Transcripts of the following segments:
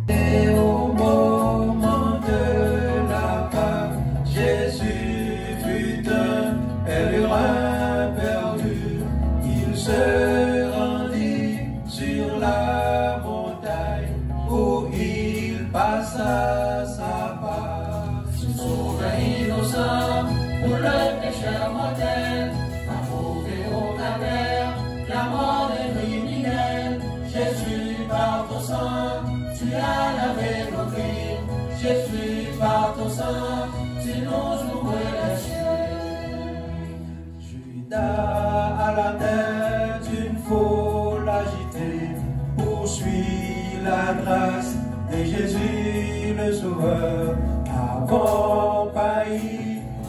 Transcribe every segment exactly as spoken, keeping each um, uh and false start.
Et au moment de la Pâque, Jésus fut un pèlerin perdu. Il se rendit sur la montagne où il passa sa Pâque. Ce sauveur innocent pour le pécheur mortel, approuvé au calvaire, la mort des criminels. Jésus, par ton sang, tu as lavé nos crimes. Jésus, par ton sang, tu nous ouvres les cieux. Judas, à la tête d'une foule agitée, poursuit la trace de Jésus le Sauveur, accompagné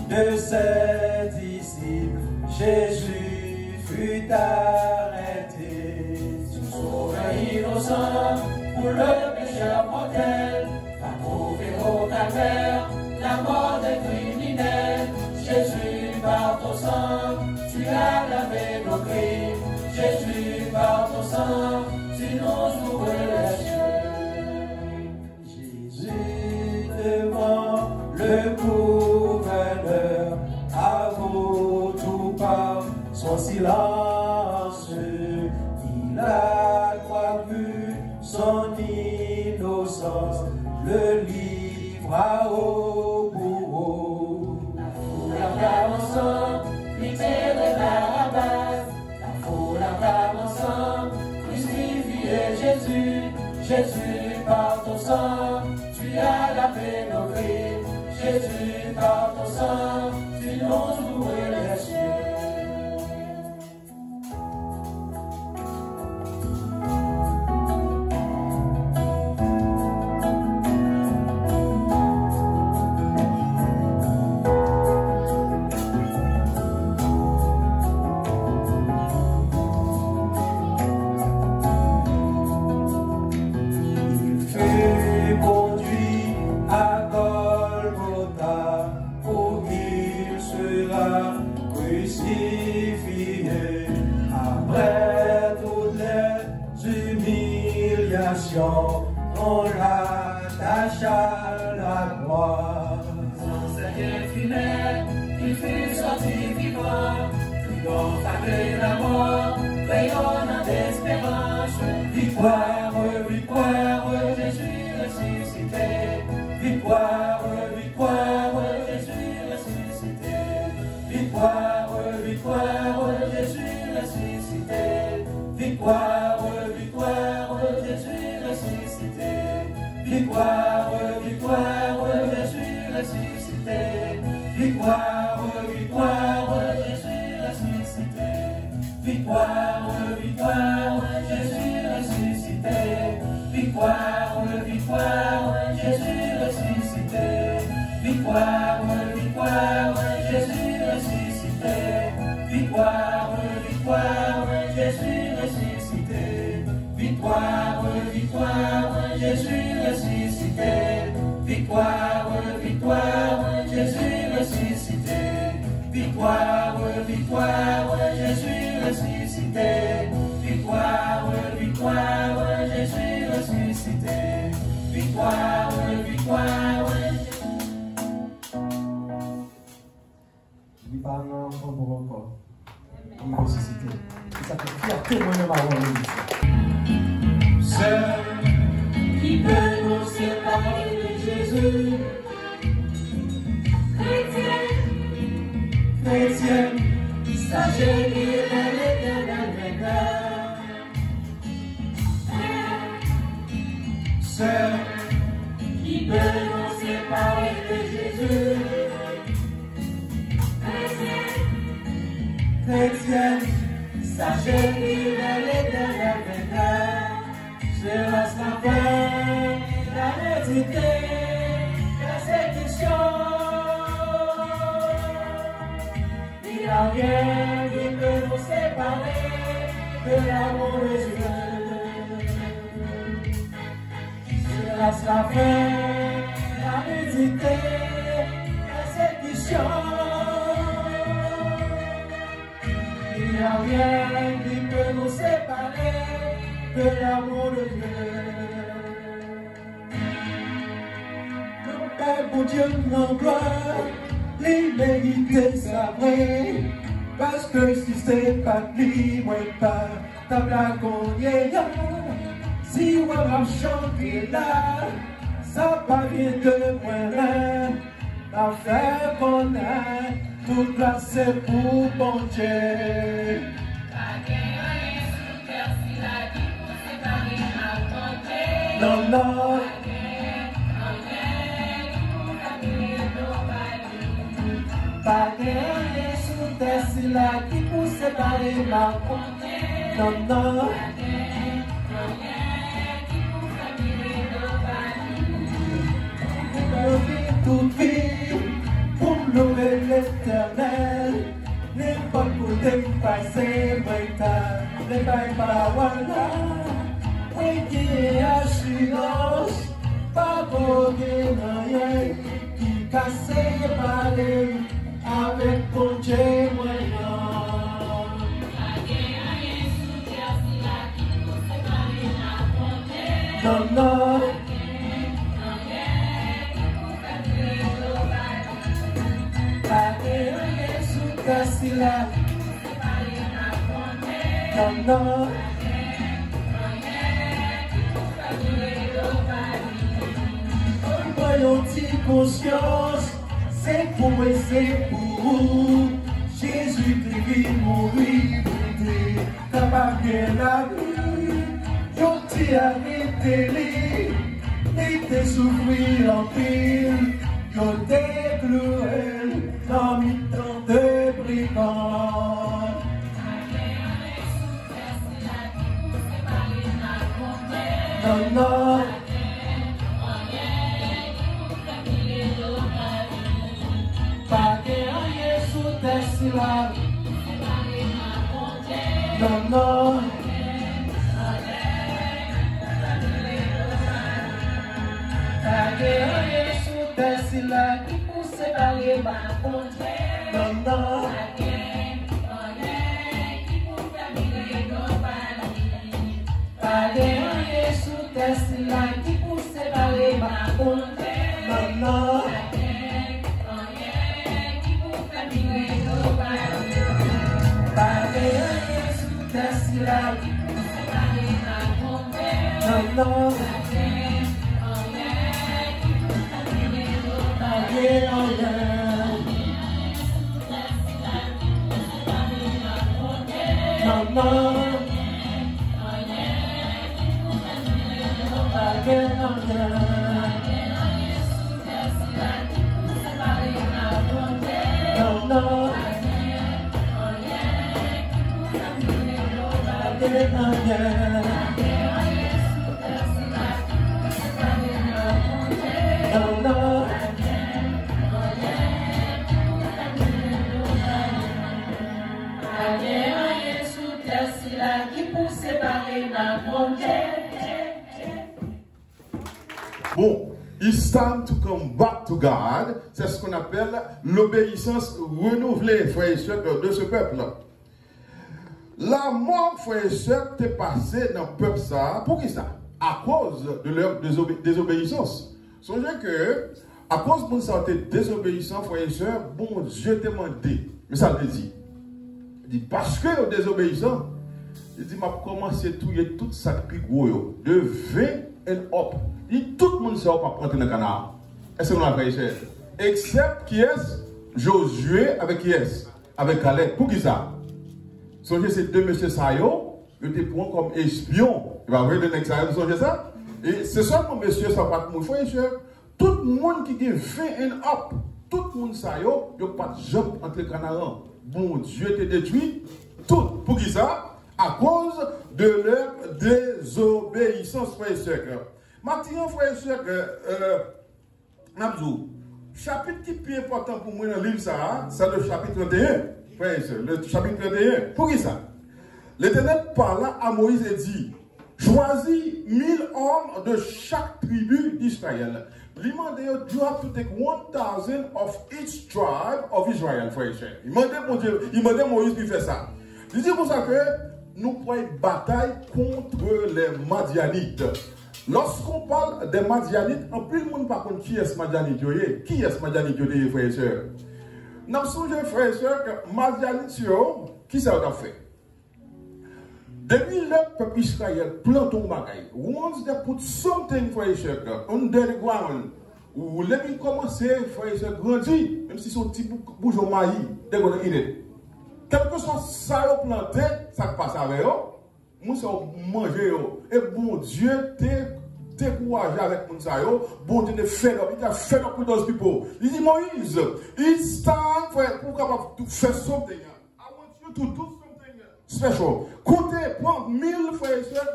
de ses disciples. Jésus fut arrêté. Ce sauveur innocent pour le pécheur mortel, approuvé au calvaire, la mort des criminels. Jésus, par ton sang, tu as lavé nos crimes. Jésus, par ton sang, tu nous ouvres les cieux. Jésus, devant Le gouverneur avoue tout par son silence. Il a droit vu son innocence, le livra au bourreau. La foule acclame ensemble, libérez Barabbas. La foule acclame ensemble, crucifiez Jésus, Jésus par ton sang, tu as lavé nos vies, Jésus par ton sang, tu nous ouvres les cieux. Il fut conduit à Golgotha, où il sera crucifié. Après toutes les humiliations, on l'attache à la croix. Son Seigneur funèbre, il fut sorti vivant, triomphe de la mort, rayonnant d'espérance. Victoire, victoire, Jésus ressuscité. Victoire, victoire, Jésus ressuscité. Victoire, victoire, Jésus ressuscité. Victoire, victoire, Jésus ressuscité. Victoire, victoire, Jésus ressuscité. Victoire, victoire, Jésus ressuscité. Victoire, victoire, Jésus ressuscité. Victoire, victoire, Jésus ressuscité. Victoire, victoire, Jésus ressuscité. Victoire, victoire, Jésus ressuscité. Victoire, victoire, Jésus ressuscité. Victoire, victoire, Jésus ressuscité. Victoire, victoire, Jésus ressuscité. Victoire, victoire, Jésus ressuscité. Victoire, victoire, Li pa nan lanmò ankò. Li resisite. Se sa ki fyète mwen menm avè w, Legliz. Sè, qui peut nous séparer de Jésus? Chrétien, chrétienne, sachez qu'il est l'Éternel vainqueur. Sè, qui peut nous séparer de Jésus? Chrétien, chrétienne, sachez qu'il est l'Éternel vainqueur. Sera sa peine, la médité, persécution. Il n'y a rien qui peut nous séparer de l'amour de Dieu. Sera sa peine, la nudité, persécution. Il n'y a rien qui peut nous séparer de l'amour de Dieu. Nou bay Bondye nan glwa, li merite sa vre. Paske si se pa t li, mwen pa t ap la kounye a. Si w wè m ap chante la, sa pa vyen de mwen menm. M ap fè konnen tout glwa se pou Bondye. Pa gen anyen sou tè sila ki pou separe m ak Bondye. Non, non. Pa gen anyen ki pou fè m vire do ba li. Pa gen anyen sou tè sila ki pou separe m ak Bondye. Non, non. Pa gen anyen ki pou fè m vire do ba li. Pou nou viv tout vi, pou m louwe Letènèl. Nenpòt kote m pase, mwen ka le bay pawòl la. Mwen gen asirans, pa ko gen anyen ki ka separe m avèk Bondye mwen an. Pa gen anyen sou tè sila ki pou separe m ak Bondye. Non, non. Pa gen anyen ki pou fè m vire do ba Non, non. Mwen yon ti konsyans, se pou mwen, se pou ou. Jezikri vin mouri pou te kapab gen lavi. Yo te arete li, li te soufri anpil. Yo te klouwe l nan mitan de brigan. Non, non. Pa gen anyen sou tè sila. Non, non. Pa gen anyen sou tè sila ki pou separe m ak Bondye. Non, non. Pa gen anyen sou tè sila ki pou separe m ak Bondye. Non, non. Pa gen anyen sou tè sila ki pou separe m ak Bondye. Non, non. Pa gen anyen. Non, non. Pa gen anyen. Non, non. Pa gen anyen. Non, non. Pa gen anyen sou tè sila ki pou separe m ak Bondye. Bon, it's time to come back to God. C'est ce qu'on appelle l'obéissance renouvelée, frères et sœurs de, de ce peuple. Lanmò, frè e sè, te pase nan pèp sa a. Poukisa? Akoz de leur désobé-, désobéissance. Sonje ke, akoz moun sa yo te dezobeyisan, frè e sè, Bondye te mande. Men sa l te di. Li di, paske yo dezobeyisan, li di, m ap kòmanse touye tout sa k pi gwo yo. De ven and up. Li di, tout moun sa yo p ap antre nan Kanaan. Èske nou la, frè e sè? Except kiyès? Jozye avèk kiyès? Avèk Kalèb. Poukisa? Sonje se de mesye sa yo, yo te pran kòm espyon. E pa vre, de nèg sa yo, nou sonje sa? E se sèlman mesye sa yo pa t mouri, frè e sè. Tout moun ki gen ven and up, tout moun sa yo, yo pa t janm antre Kanaran. Bondye te detwi tout. Poukisa? Akoz de leur désobéissance, frè e sè. Maten an, frè e sè, euh, N ap di w, chapit ki pi enpòtan pou mwen nan liv sa a, se le chapit trannteyen, frè e sè, le chapit trannteyen. Poukisa? L'Éternel parla à Moïse et dit, choisis mille hommes de chaque tribu d'Israël. Li mande yo, you have to take one thousand of each tribe of Israel, frè e sè. Li mande Bondye, li mande Moyiz pou l fè sa. Li di konsa ke nou pral batay contre les Madianites. Lorsqu'on parle des Madianites, anpil moun pa konn kiyès Madyanit yo ye. Kiyès Madyanit yo te ye, frè e sè? N ap sonje, frè e sè, ke Madyanit yo, kisa yo t ap fè? Depi lè pèp Izrayèl plante yon bagay, once they put something, frè e sè, on the ground, ou lè li kòmanse, frè e sè, grandi, menm si se yon ti bou-, boujon mayi, they gonna eat it. Kèlkeswa sa yo plante, sa k pase avè yo, moun sa yo manje yo. E Bondye te dekouraje avèk moun sa yo. Bondye te fed up. Li te fed up with those people. Li di Moyiz, it's time, frè, pou w kapab fè something. I want you to do something special. Koute, pran mil frè e sè,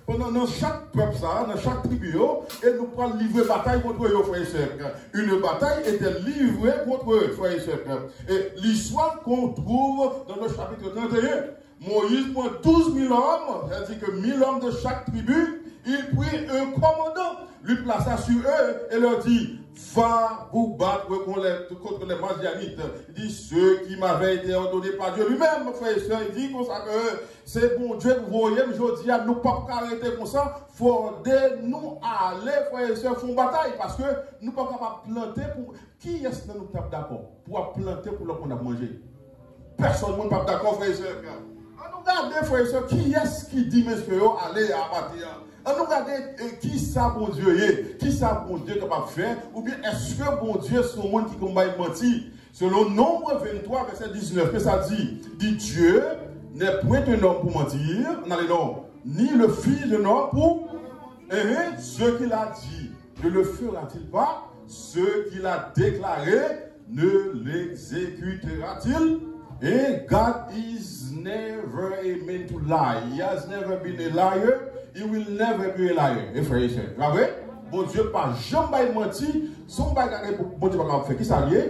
pandan nan chak pèp sa, nan chak tribi yo, e nou pral livre batay kont yo, frè e sè. Une bataille était livrée contre eux, frè e sè. Et l'histoire qu'on trouve dans le chapitre trente et un. Moïse prend douze mille hommes, c'est-à-dire que mille hommes de chaque tribu, il prit un commandant, lui plaça sur eux et leur dit, va vous battre contre les, contre les Madianites. Il dit, ce qui m'avait été ordonné par Dieu lui-même, frè e sè, li di konsa ke se Bondye k voye m jodi a, nou p ap ka rete konsa, fòde nou ale, frè e sè, fè yon batay, paske nou p ap kapab plante pou, kiyès nan nou k t ap dakò pou ap plante pou lòt moun ap manje? Pèsonn moun p ap dakò, frè e sè. An nou gade, frè e sè, kiyès ki di mesye yo ale a maten an. An nou gade, eh, ki sa Bondye ye, ki sa Bondye kapab fè, oubyen èske Bondye se yon moun ki konn bay manti? Selon Nonb venntwa, vèsè diznèf, ke sa di? Di, Dieu n'est point un homme pour mentir, n ale non, ni le fils d'un homme pour, eh, ce qu'il a dit, ne le fera-t-il pas? Ce qu'il a déclaré, ne l'exécutera-t-il? And God is never a man to lie. He has never been a liar. He will never be a liar. E frè e sè, pa vre? Bondye pa janm bay manti. Se yon bagay Bondye pa kapab fè. Ki sa l ye?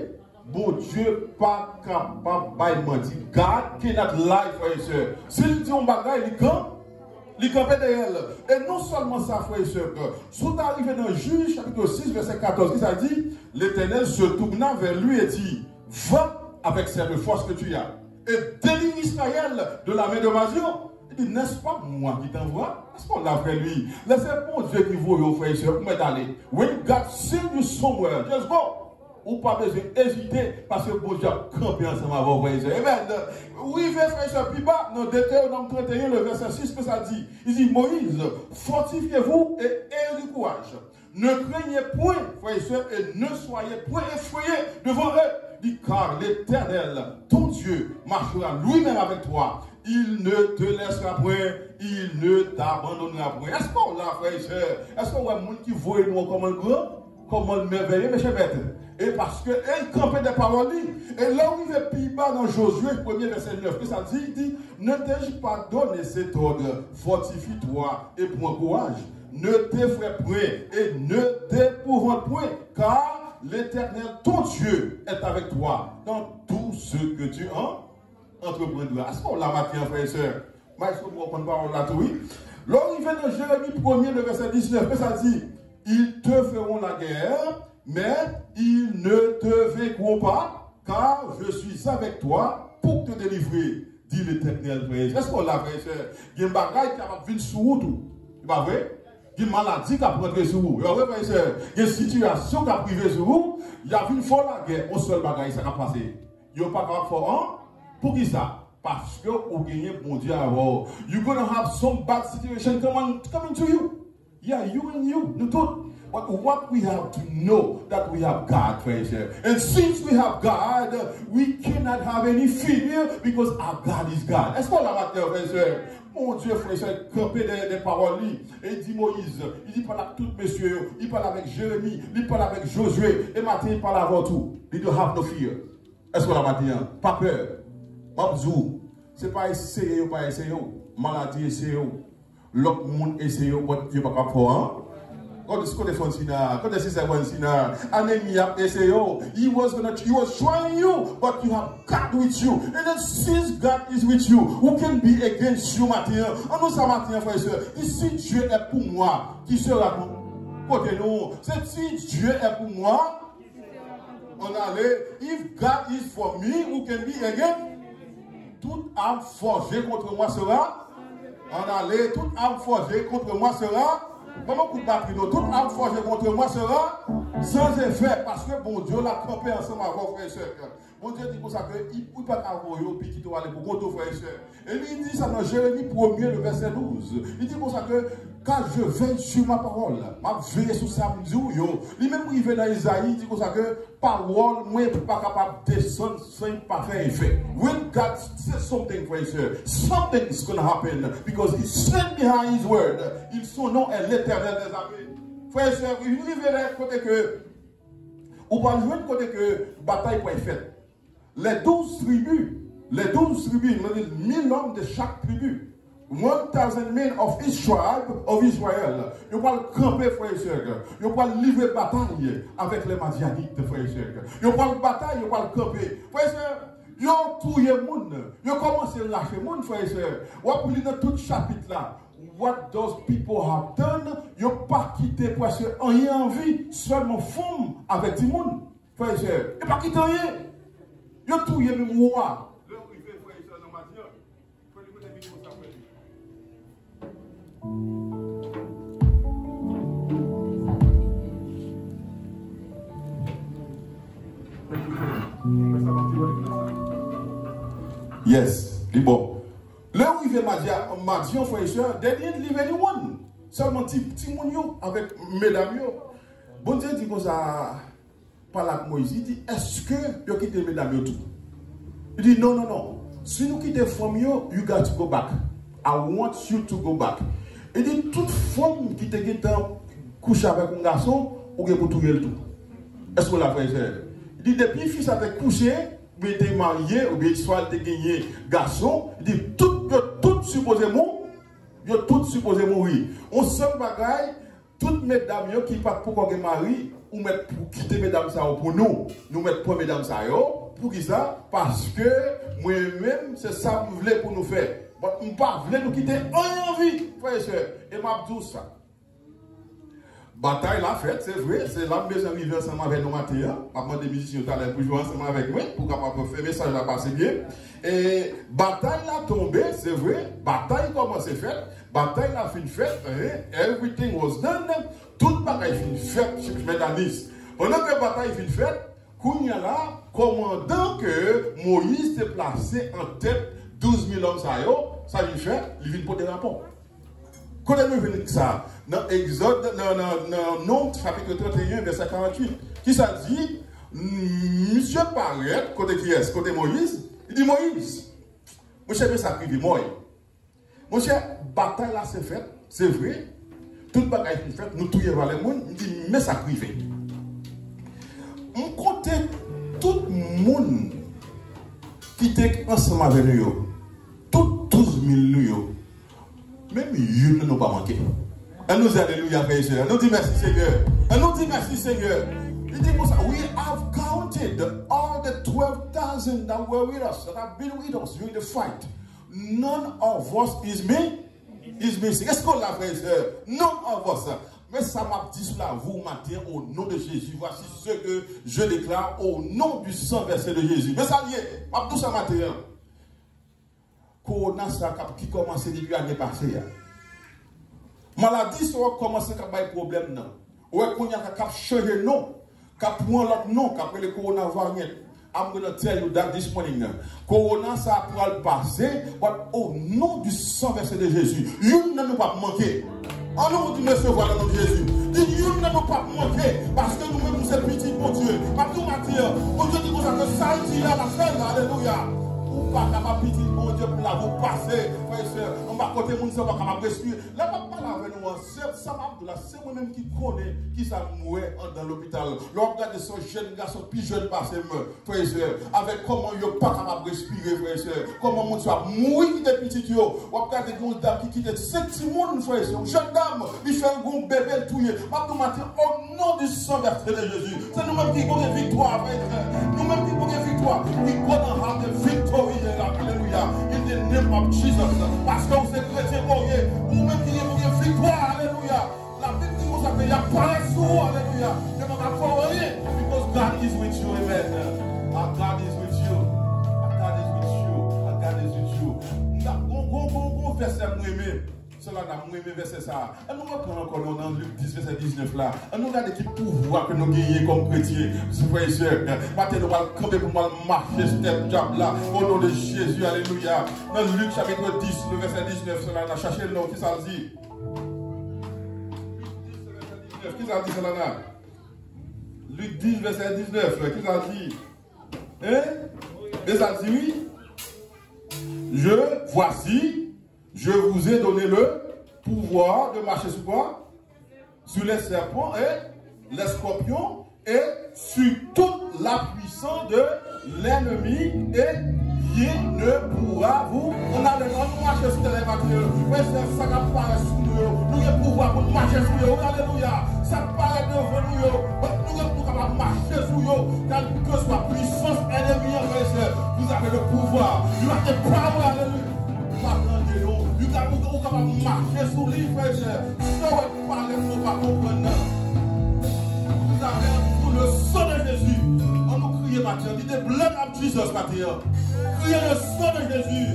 Bondye pa kapab bay manti. God cannot lie, frè e sè. Si l di yon bagay, li kan, li kanpe dèyè l. E non sèlman sa, frè e sè, si w ta rive nan Jij, chapit sis, vèsè katòz, ki sa l di? L'Éternel se tourna vers lui et dit, va avec cette force que tu as, et délivre Israël de la main de Mazion. Li di, n'est-ce pas moi qui t'envoie? Èske w la, frè, li? Lè se Bondye ki voye w, frè e sè, ou mèt ale. When God send you somewhere, just go. Ou pa bezwen ezite, paske Bondye ap kanpe ansanm avè w, frè e sè. Amen. Ou rive, frè e sè, pi ba, nan Detewonòm trannteyen, le vèsè sis, ke sa di? Li di, Moïse, fortifiez-vous et ayez du courage. Ne craignez point, frères et sœurs, et ne soyez point effrayés devant eux, dit, car l'Éternel, ton Dieu, marchera lui-même avec toi. Il ne te laissera point, il ne t'abandonnera point. Èske w la, frè e sè? Èske w wè moun ki voye nou an kòman l gran? Kòman l mèvèye, mechè mèt? E paske, e l kanpe dèyè pawòl li. E lè w rive pi ba nan Jozye, premye vèsè nèf, ke sa di? Li di, ne t'ai-je pas donné cet ordre? Fortifie-toi et prends courage. Ne t'effraie point et ne t'épouvante point, car l'Éternel, ton Dieu, est avec toi dans tout ce que tu en entreprendras. Èske w la maten an, frè e sè? Maestro, mwen konn pawòl la tou, wi. Lè w rive nan Jeremi premye, le vèsè diznèf, ke sa di? Ils te feront la guerre, mais ils ne te vaincront pas, car je suis avec toi pour te délivrer, dit l'Éternel, frè e sè. Èske w la, frè e sè? Gen bagay ki kapab vin sou wout ou. E pa vre? Gen maladi k ap rantre sou ou. E pa vre, frè e sè? Gen sitiyasyon k ap rive sou ou. Y ap vin fè w lagè. Yon sèl bagay, sa k ap pase. Yo pa kapab fè w an. Poukisa? Paske ou genyen Bondye avè w. You gonna have some bad situation coming, coming to you. Yeah, you and you, nou tout. But what we have to know that we have God, frè e sè. And since we have God, we cannot have any fear because our God is God. Èske w la maten an, frè e sè? Bondye, frè e sè, kanpe dèyè, dèyè pawòl li. E li di Moyiz, li di pale ak tout mesye yo, li pale avèk Jeremi, li pale avèk Jozye, e maten li pale avè w tou. Li di, have no fear. Èske w la maten an? Pa pè. M ap di w, se pa eseye yo pa eseye w. Maladi eseye w. Lòt moun eseye w, but yo pa kab fè w an. Kote, kote Francina? Kote sista Francina? Anemi ap eseye w. He was gonna, he was trying you, but you have God with you. And then since God is with you, who can be against you maten an? An nou sa maten an, frè e sè. Di, si Dieu est pour moi, qui sera contre nous? Se si Dieu est pour moi, Ann ale, if God is for me, who can be against? Toute arme forgée contre moi sera. Ann ale, toute arme forgée contre moi sera. Ban m yon kout batri non. Toute arme forgée contre moi sera sans effet, paske Bondye la kanpe ansanm avè w, frè e sè. Bondye di konsa ke li, li pa t ap voye w pi kite w ale pou kont ou, frè e sè. E li di sa nan Jeremi premye, le vèsè douz. Li di konsa ke, car je veille sur ma parole. M ap veye sou sa m di w yo. Li menm rive nan Izayi, li di konsa ke, pawòl mwen pa kapab desann san l pa fè efè. When God says something, frè e sè, something is gonna happen because he stand behind his word. Il, son nom est l'Éternel des armées. Frè e sè, li rive la kote ke ou pral jwenn kote ke batay pral fèt. Les douze tribus, les douze tribus, mil òm de chak tribi, one thousand men of each tribe of Israel, yo pral kanpe, frè e sè, yo pral livre batay avèk les Madianites, frè e sè. Yo pral batay, yo pral kanpe. Frè e sè, yo touye moun, yo kòmanse rache moun, frè e sè. W ap li nan tout chapit la. What those people have done, yo pa kite prèske anyen an vi, sèlman fanm avèk timoun. Frè e sè, yo pa kite anyen. Yo touye menm wa. Lè w rive, frè e sè, nan maten an, fò li koute videyo sa, frè. Fè sa, pa ti wè sa. Yes, li bon. Lè w rive Madyan, Madyan, frè e sè, they didn't leave anyone. Sèlman ti, timoun yo avèk medam yo. Bondye di konsa, pale ak Moyiz, li di, èske yo kite medam yo tou? Li di, non, non, non. Si nou kite fanm yo, you got to go back. I want you to go back. Li di, tout fanm ki te gentan kouche avèk yon gason, ou gen pou touye l tou. Èske w la, frè e sè? Li di, depi fi sa te kouche, oubyen te marye, oubyen swa l te genyen gason, li di, tout, yo tout sipoze mou, yo tout sipoze mouri. Yon sèl bagay, tout medam yo ki pa t poko gen mari, ou mèt pou kite medam sa yo pou nou. Nou mèt pran medam sa yo. Poukisa? Paske mwen menm, se sa m vle pou nou fè. But m pa vle nou kite anyen an vi, frè e sè. E m ap di w sa. Batay la fèt, se vre. Se la m bezwen rive ansanm avè nou maten an. M ap mande mizisyen yo talè pou jwe ansanm avèk mwen, pou kapab fè mesaj la pase byen. E batay la tonbe, se vre. Batay kòmanse fèt. Batay la fin fèt, hein, everything was done. Tout bagay fin fèt, chèf mèdanis. Pandan ke batay fin fèt, kounye a la, kòmandan ke Moyiz te plase an tèt douz mil òm sa yo, sa vin fè, li vin pote rapò. Kote nou jwenn sa? Nan Egzòd, nan, nan, nan Non, chapit trannteyen, vèsè karantuit. Kisa l di? Misye parèt, kote kiyès? Kote Moyiz. Li di, Moyiz, monchè, men sa k rive mwen. Monchè, batay la se fèt, se vre. Tout bagay fin fèt, nou touye valè moun. M di, men sa k rive. M konte tout moun ki te ansanm avè nou yo. Tout douz mil nou yo. Menm youn nan nou pa manke. Ann nou di alelouya, frè e sè. Ann nou di mèsi, Senyè. Ann nou di mèsi, Senyè. Li di konsa, we have counted all the twelve thousand that were with us, that have been with us during the fight. None of us is mi-, is missing. Èske w la, frè e sè? None of us. Men sa m ap di sou lavi w maten, au nom de Jésus, voici ce que je déclare au nom du sang versé de Jésus. Men sa l ye, m ap di w sa maten an. Kowona sa k ap, ki kòmanse depi ane pase a. Maladi sa w ap kòmanse k ap bay pwoblèm nan. Ou wè kounye a k ap chanje non, k ap pran lòt non, k ap rele kowona varyant. I'm gonna tell you that this morning. Kowona sa a pral pase, but au nom du sang versé de Jésus, youn nan nou p ap manke. Ann nou di resevwa nan non Jezi. Di youn nan nou p ap manke, paske nou menm nou se pitit Bondye. M ap di w maten an, Bondye di konsa ke sa l di a l ap fè l, alelouya. Ou pa kapab pitit Bondye pou lavi w pase, frè e sè, anba kote moun sa w pa kapab respire. Lè m ap pale avè nou an, se sa m ap di w la, se mwen menm ki konnen kisa m wè anndan lopital. Lè w ap gade se yon jèn gason pi jèn pase m, frè e sè, avèk kòman yo pa kapab respire, frè e sè, kòman moun sa ap mouri kite pitit yo. W ap gade gen yon dam ki kite senk timoun, frè e sè, yon jèn dam, li fè yon bebe l touye. M ap di w maten, au nom du sang versé de Jésus, se nou menm ki pou gen viktwa, frè e sè. Nou menm ki pou gen viktwa. We gonna have the victory, alelouya, in the name of Jesus. Paske ou se kretyen, ou ye, ou menm ki gen pou gen viktwa, alelouya. Labib di konsa ke y ap parèt sou ou, alelouya. Yo pa ka fè w anyen, because God is with you, amen. Our God is with you. Our God is with you. Our God is with you. M ta gon, gon, gon, gon vèsè m renmen. Solana, m renmen vèsè sa a. Ann nou reprann ankò non nan Lik dis, vèsè diznèf la. Ann nou gade ki pouvwa ke nou genyen kòm kretyen. Se frè e sè, maten nou pral kanpe pou m al mache sou tèt dyab la. O non de Jezi, alelouya. Nan Lik chapit dis, le vèsè diznèf, Solana, chache l non, kisa l di? Kisa l di, Solana? Lik dis, vèsè diznèf, kisa l di? Hein? E sa l di, wi. Je, voici, je vous ai donné le pouvoir de marcher sur quoi? Sur les serpents et les scorpions et sur toute la puissance de l'ennemi, et rien ne pourra vous. Ann ale, ann nou mache sou tèren maten an. Frè e sè, sa k ap parèt sou nou yo, nou gen pouvwa pou n mache sou yo. Alelouya. Sa k parèt devan nou yo, nou gen, nou kapab mache sou yo. Kèlkeswa pwisans ènmi an, frè e sè, vous avez le pouvoir. You have the power, alelouya. Pa tande yo. Ou ka, ou, ou kapab mache sou li, frè e sè. Sa w ap pale, nou pa konprann nan. Vous avez sous le sang de Jésus. Ann nou kriye maten an. Di the blood of Jesus maten an. Kriye le sang de Jésus.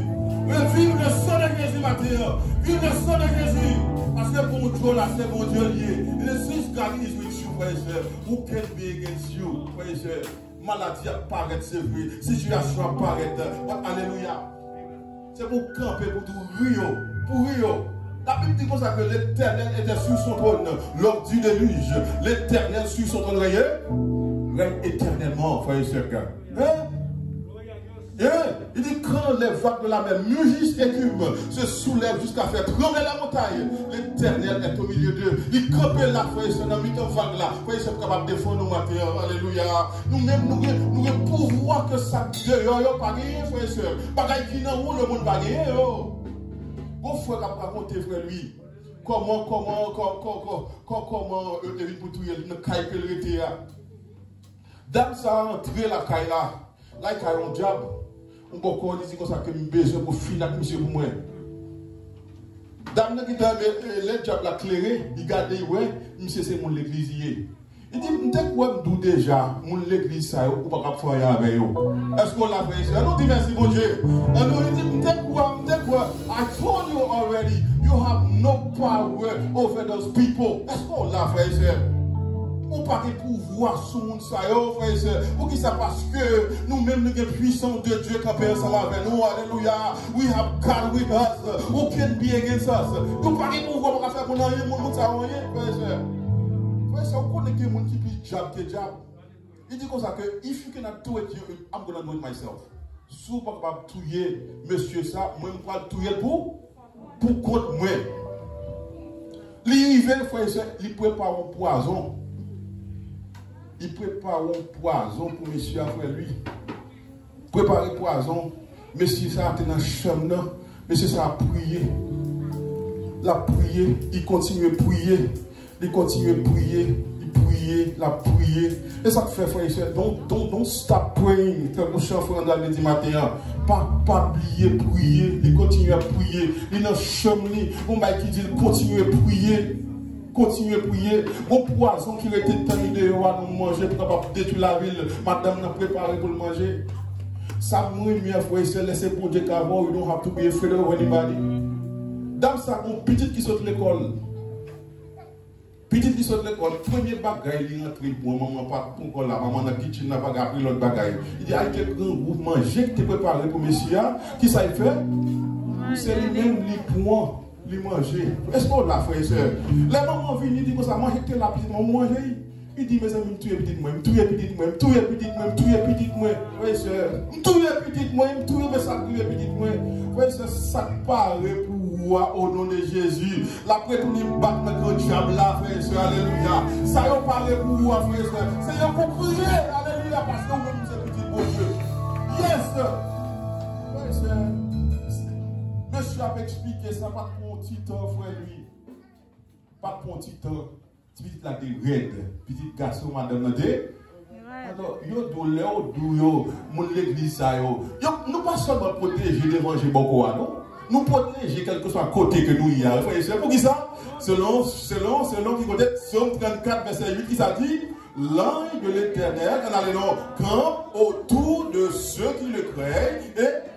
Reviv le sang de Jésus maten an. Viv le sang de Jésus. Paske Bondye w la, se Bondye l ye. And since God is with you, frè e sè, who can be against you, frè e sè? Maladi ap parèt, se vre. Sitiyasyon ap parèt. But, alelouya. Se pou kanpe, pou tou ri yo, pou ri yo. Labib di konsa ke Letènèl était sur son trône lors du déluge. L'Éternel sur son trône règne, règne éternellement, frères et sœurs. Hein? Hein? Il dit, quand les vagues de la mer mugissent et écument, se soulèvent jusqu'à faire trembler la montagne, l'Éternel est au milieu d'eux. Li kanpe la, frè e sè, nan mitan vag la. Frè e sè, pou kapab defann nou maten an. Alelouya. Nou menm, nou gen, nou gen pouvwa ke sa k deyò yo pa genyen, frè e sè. Bagay ki nan ou, lemonn pa genyen yo. Gon frè k ap rakonte, frè li, kòman, kòman, kò-, kò-, kò-, kò-, kòman, e, e vin pou touye l nan kay ke l rete a. Dam sa a antre lakay la. Lakay yon dyab. Yon bòkò, li di konsa ke m bezwen pou fin ak misye pou mwen. Dam nan gentan, e, e, lè dyab la klere, li gade, li wè misye se moun legliz li ye. Li di, "M te kwè m di w deja, moun legliz sa yo, ou pa kab fè anyen avè yo." Èske w la, frè e sè? Ann nou di mèsi Bondye. Ann nou, li di, "M te kwè, m te kwè." I told you already, you have no power over those people. Èske w la, frè e sè? Ou pa gen pouvwa sou moun sa yo, frè e sè. Poukisa? Paske nou menm, nou gen pwisans de Dye kanpe ansanm avè nou. Alelouya. We have God with us. Who can be against us? Nou pa gen pouvwa pou ka fè moun anyen, moun, moun sa yo anyen, frè e sè. Frè e sè, ou konnen gen moun ki pi dyab ke dyab. Li di konsa ke, "If you cannot do it, you, I'm gonna do it myself." Si w pa kapab touye mesye sa, mwen m pral touye l pou, pou kont mwen. Li rive, frè e sè, li prepare yon pwazon. Li prepare yon pwazon pou mesye a, frè li. Prepare pwazon. Mesye sa a te nan chanm nan. Mesye sa a priye. L ap priye. Li kontinye priye. Li kontinye priye. Li priye. L ap priye. E sa k fè, frè e sè, don't, don't, don't stop praying. Tankou chan frè Andal te di maten an. Pa, pa bliye priye. Li kontinye ap priye. Li nan chanm li. Gon bagay ki di l kontinye priye. Kontinye priye. Gon pwazon ki rete tann li deyò a, nou manje pou kapab detwi lavi l. Madanm nan prepare pou l manje. Sa m renmen an, frè e sè, lè se Bondye k avè w, you don't have to be afraid of anybody. Dam sa gon pitit ki sot lekòl. Pitit li sot lekòl, premye bagay li rantre bwè, manman pa t poko la, manman nan kitchen nan pa ka pri lòt bagay. Li di, "Ay, kèk grangou manje ki te prepare pou mesye a, kisa l fè?" Se li menm li pran. Li manje. Èske w la, frè e sè? Lè manman vini, di konsa, "Manje ki te la, pitit mwen, ou manje l?" Li di, "Mezanmi, m touye pitit mwen, m touye pitit mwen, m touye pitit mwen, m touye pitit mwen." Frè e sè, "M touye pitit mwen, m touye, men sa k rive pitit mwen." Frè e sè, sa k pare pou ou a, o non de Jezi, l ap retounen bat nan gran dyab la, frè e sè, alelouya. Sa yo pare pou ou a, frè e sè, se yo pou kriye, alelouya, paske ou menm se pitit Bondye. Yes! Frè e sè, mesye ap eksplike sa, pa t pran yon ti tan, frè li. Pa t pran yon ti tan. Ti pitit la te rèd. Pitit gason madanm nan te. Alò, yo di w, lè yo di w yo, moun legliz sa yo, yo, nou pa sèlman pwoteje devan je bòkò a, non. Nou pwoteje kèlkeswa kote ke nou ye a, frè e sè. Poukisa? Selon, selon, selon ki kote? Sòm trannkat, vèsè uit, ki sa di? L'ange de l'Éternel, ann ale non, campe autour de ceux qui le craignent et,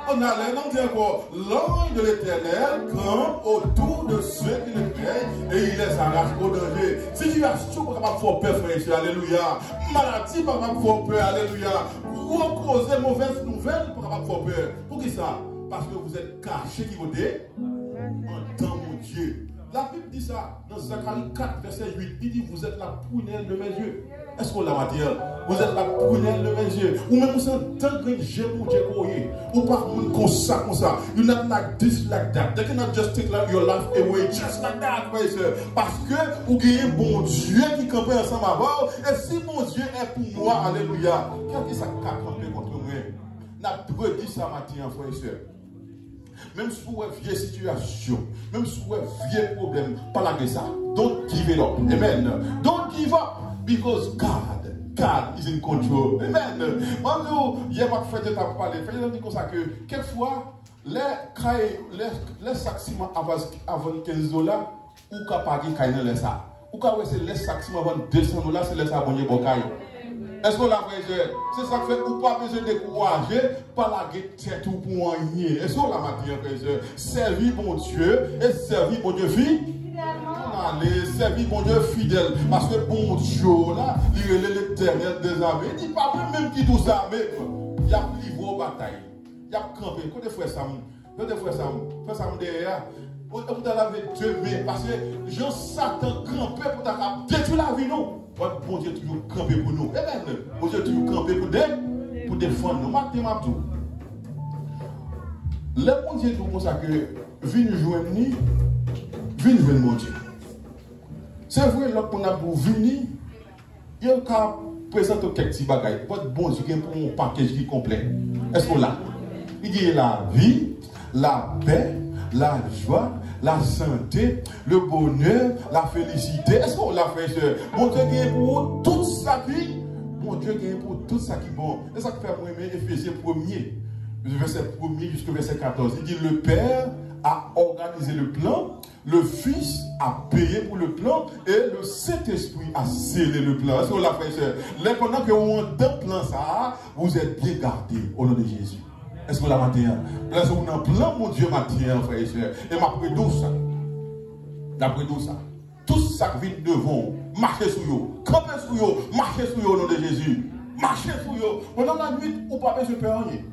ann ale non, di ankò, l'ange de l'Éternel campe autour de ceux qui le craignent et il les arrache au danger. Sitiyasyon pa kapab fè w pè, frè e sè, alelouya. Maladi pa kapab fè w pè, alelouya. Gwo koze, movèz nouvèl pa kapab fè w pè. Poukisa? Paske vous êtes caché ki kote? Andan Bondye. Labib di sa nan Zakari kat, vèsè uit. Li di, "Vous êtes la prunelle de mes yeux." Èske w la maten an? "Vous êtes la prunelle de mes yeux." Ou menm, ou se andan grenn je Bondye ke w ye. Ou pa moun konsa, konsa. You're not like this, like that. They cannot just take, like, your life away just like that, frè e sè. Paske ou genyen Bondye ki kanpe ansanm avè w. E si Bondye è pou mwa, alelouya, kèlkesa k ka kanpe kont mwen? N ap redi sa maten an, frè e sè. Menm si w wè vye sitiyasyon, menm si w wè vye pwoblèm, pa lage sa. Don't give it up. Amen. Don't give up because God, God is in control. Amen. Mwen di w, yè m ak Frè Jeta ap pale. Frè Jeta di konsa ke kèk fwa, lè kay, lè, lè sak siman a vann kenz dola, ou ka pa gen kay nan lè sa. Ou ka wè se lè sak siman vann de san dola, se lè sa Bondye ba w kay. Èske w la, frè e sè? Se sa k fè ou pa bezwen dekouraje, pa lage tèt ou pou anyen. Èske w la maten an, frè e sè? Sèvi Bondye e sèvi Bondye fi-, ale, sèvi Bondye fidèl. Paske Bondye w la, li rele Letènèl dèzame. Li di, "Pa mwen menm ki di w sa, men y ap livre w batay." Y ap kanpe. Kote frè Sam? Tande frè sa m, frè sa m dèyè a. Ou ta lave de men, paske jan Satan kanpe pou ta ka detwi lavi nou. But Bondye toujou kanpe pou nou. Amen. Bondye toujou kanpe pou de, pou defann nou. Maten m ap di w. Lè Bondye di w konsa ke vin jwenn li, vin jwenn Bondye. Se vre, lòt moun ap di w vini, yo ka prezante w kèk ti bagay. But Bondye gen pou yon pakèj ki konplè. Èske w la? Li gen lavi, lapè, lajwa, lasante, le bonè, lafelisite. Èske w la, frè e sè? Bondye gen pou ou tout sa ki, Bondye gen pou ou tout sa ki bon. E sa k fè mwen renmen Efezyen premye, vèsè premye jiska vèsè katòz. Li di, le Père a organisé le plan, le Fils a payé pour le plan et le Saint-Esprit a scellé le plan. Èske w la, frè e sè? Lè pandan ke ou andan plan sa a, vous êtes bien gardés au nom de Jésus. Èske w la maten an? Lè ou nan plan Bondye maten an, frè e sè, e m ap redi w sa. M ap redi w sa. Tout sa k vin devan w, mache sou yo. Kanpe sou yo, mache sou yo au nom de Jésus. Mache sou yo. Pandan lannwit, ou pa bezwen pè anyen.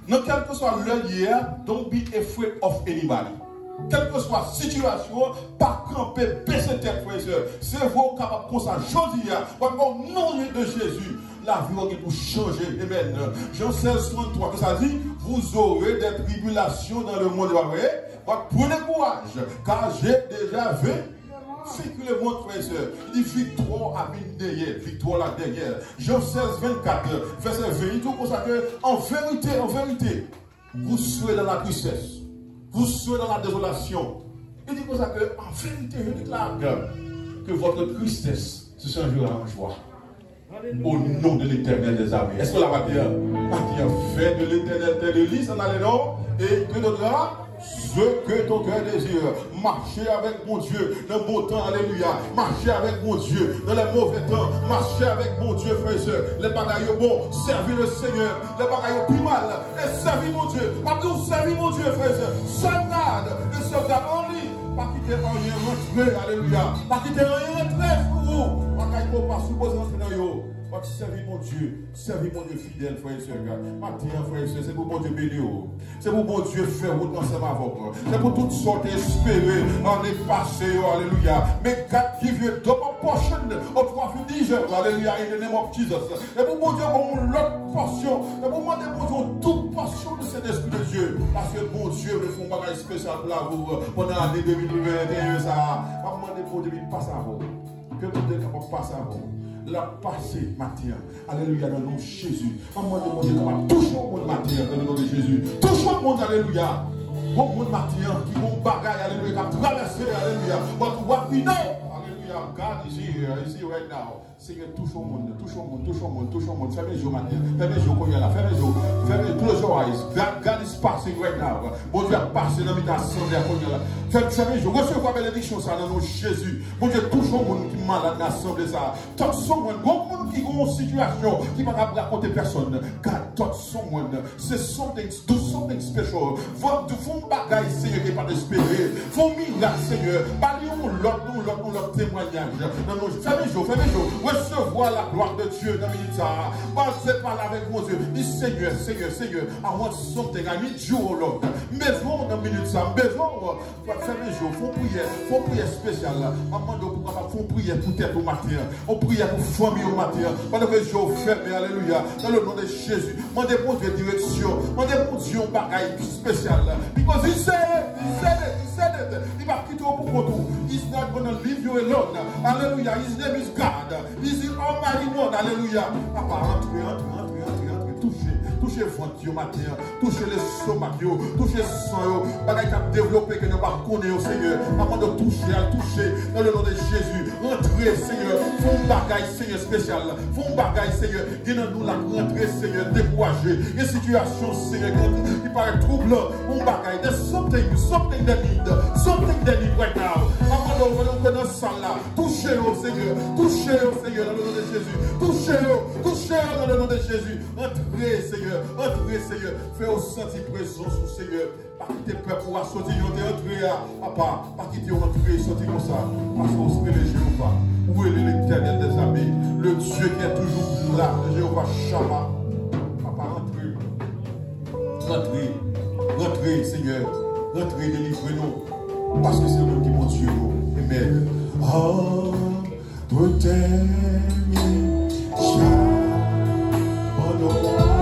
Nan kèlkeswa lè l ye a, don't be afraid of anybody. Kèlkeswa sitiyasyon an, pa kanpe, bese tèt, frè e sè. Se vre ou kapab konsa jodi a, but au nom de Jésus, lavi w gen pou chanje. Amen. Jan sèz trannntwa, ke sa di, vous aurez des tribulations dans le monde, e pa vre? But prenez courage, car j'ai déjà vaincu le monde, frè e sè. Li di viktwa a vin dèyè, viktwa la dèyè. Jan sèz vennkat, vèsè ven, li di w konsa ke, en vérité, en vérité, vous serez dans la tristesse, vous serez dans la désolation. Li di konsa ke, en vérité, je déclare que, que votre tristesse se changera en joie. Au nom de l'Éternel des armées. Èske w la maten an? Maten an, fais de l'Éternel tes délices, s'en aller, non? Et te donnera ce que ton cœur désire. Mache avèk Bondye nan bon tan, alelouya. Mache avèk Bondye nan lè move tan. Mache avèk Bondye, frè e sè. Lè bagay yo bon, sèvi le Senyè. Lè bagay yo pi mal, e sèvi Bondye. M ap di w, sèvi Bondye, frè e sè. Serve God e serve God only. Pa kite anyen rantre, alelouya. Pa kite anyen rantre sou ou. Bagay ke w pa sipoze rantre nan yo. But sèvi Bondye. Sèvi Bondye fidèl, frè e sè. Maten an, frè e sè, se pou Bondye beni w. Se pou Bondye fè wout ansanm avè w. Se pou tout sa w te espere ane pase yo, alelouya. May God give you a double portion of what you deserve, alelouya, in the name of Jesus. E pou Bondye ba w yon lòt pòsyon. E pou mande Bondye yon doub pòsyon de Sentespri de Dye. Paske Bondye vle fè yon bagay espesyal pou lavi w pandan ane de mil venteyen sa a. M ap mande Bondye vin pase avè w. Ke Bondye kapab pase avè w. L ap pase maten an. Alelouya, nan non Jezi. M ap mande Bondye kapab touche yon moun maten an, nan non de Jezi. Touche yon moun, alelouya. Yon moun maten an ki gon bagay, alelouya, k ap travèse, alelouya. But what we know, alelouya, God is here, is here right now. Senyè, touche yon moun, touche yon moun, touche yon moun, touche yon moun. Fèmen je w maten an. Fèmen je w kounye a la. Fèmen je w. Fèmen, close your eyes. God, God is passing right now. Bondye ap pase nan mitan asanble a kounye a la. Fèmen, fèmen je w. Resevwa benediksyon sa nan non Jezi. Bondye touche yon moun ki malad nan asanble sa. Touch someone. Gon moun ki gon yon sitiyasyon ki pa kab rakonte pèsonn. God touch someone. Say something, do something special. Fò, fò yon bagay, Senyè, ke pa t espere. Fò yon mirak, Senyè. Ba li yon lòt, yon lòt, yon lòt temwayaj. Nan non, fèmen je w, fèmen je w. Resevwa la gloire de Dieu nan minit sa a. Pase pale avèk Bondye. Di, Senyè, Senyè, Senyè, I want something. I need you, oh Lord. M bezwen w nan minit sa a. M bezwen w. Fèmen je w, fè yon priyè, fè yon priyè espesyal la. M ap mande w pou w kapab fè yon priyè pou tèt ou maten an, yon priyè pou fanmi w maten an. Pandan ke je w fèmen, alelouya, dans le nom de Jésus, mande Bondye direksyon, mande Bondye yon bagay espesyal la. Because he said it, he said it, he said it. Li p ap kite w pou kont ou. He's not gonna leave you alone. Alelouya, his name is God. He's the Almighty One. Alelouya. Papa, antre, antre, antre, antre, antre. Touche, touche vant yo maten an. Touche lestomak yo, touche san yo, bagay k ap devlope ke nou pa konnen yo, Senyè. Papa, mande w touche, al touche, dans le nom de Jésus. Rantre, Senyè, fè yon bagay, Senyè, espesyal. Fè yon bagay, Senyè, gen nan nou la k rantre, Senyè, dekouraje. Gen sitiyasyon, Senyè, ki, ki parèt twoublan. Fè yon bagay, there's something, something they need, something they need right now. Papa, mande w, mande w ke nan sal la, touche yo, Senyè, touche yo, Senyè, dans le nom de Jésus. Touche yo, touche yo, dans le nom de Jésus. Antre, Senyè, antre, Senyè. Fè yo santi prezans ou, Senyè. Pa kite pèp ou a soti jan w te antre a. Papa, pa kite yo antre soti konsa. Paske ou rele Jewova. Ou rele l'Éternel des armées. Le Dieu qui est toujours là. Jewova Shama. Papa, antre. Antre. Antre. Rantre, Senyè, rantre, delivre nou, paske se ou menm ki Bondye nou. Amen. Entretien-moi chaque pendant ce que